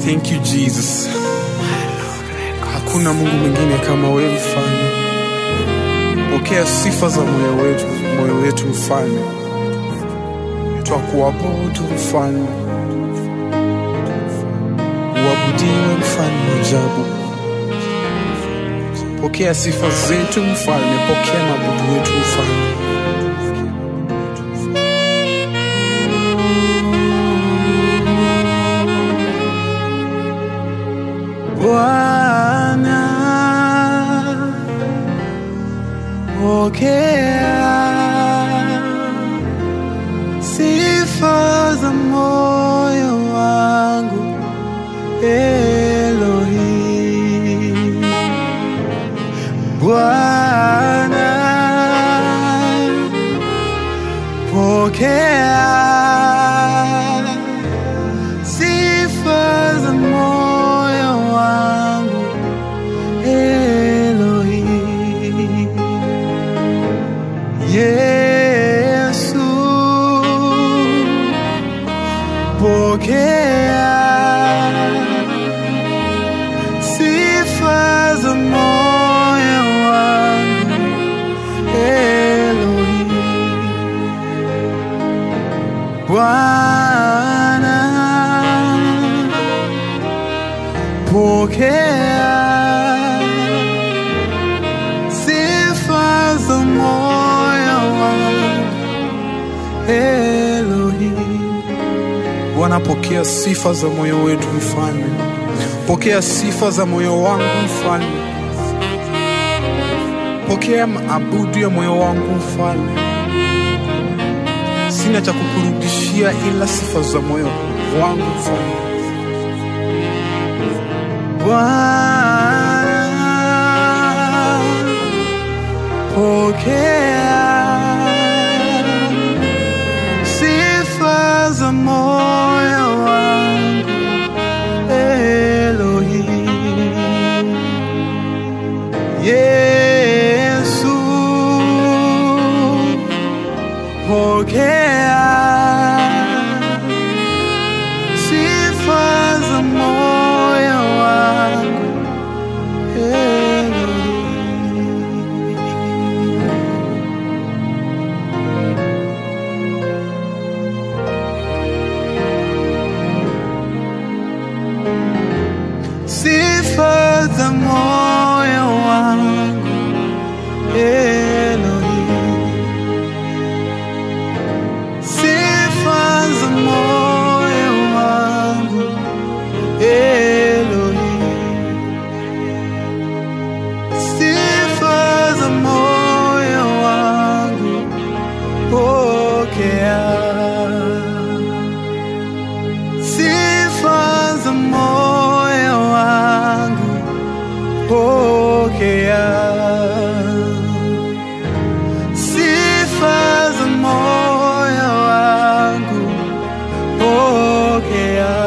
Thank you Jesus. Hakuna Mungu mwingine kama wewe Mfalme. Pokea sifa za moyo wetu Mfalme. Twakuabudu Mfalme. Uabudiwe Mfalme wa ajabu. Pokea sifa zetu Mfalme, pokea mabudu wetu Mfalme. Bwana, pokea sifa za moyo wangu, Elohim. Bwana, pokea sifa za moyo wangu, Elohim. Yesu, pokea sifa za moyo wangu, Elohim. Bwana, pokea sifa za moyo wangu, Elohim. Bwana, pokea sifa za moyo wetu Mfalme. Pokea sifa za moyo wangu Mfalme. Pokea maabudu ya moyo wangu Mfalme. Sina cha kukurudishia ila sifa za moyo wangu Mfalme. Bwana, pokea sifa za moyo wangu, Elohim. Yesu, pokea sifa za moyo wangu, Elohim. Sifa za moyo wangu, Elohim. Sifa za moyo wangu, Elohim. Sifa za moyo wangu, pokea. Sifa za moyo wangu, pokea. Sifa za moyo wangu, pokea.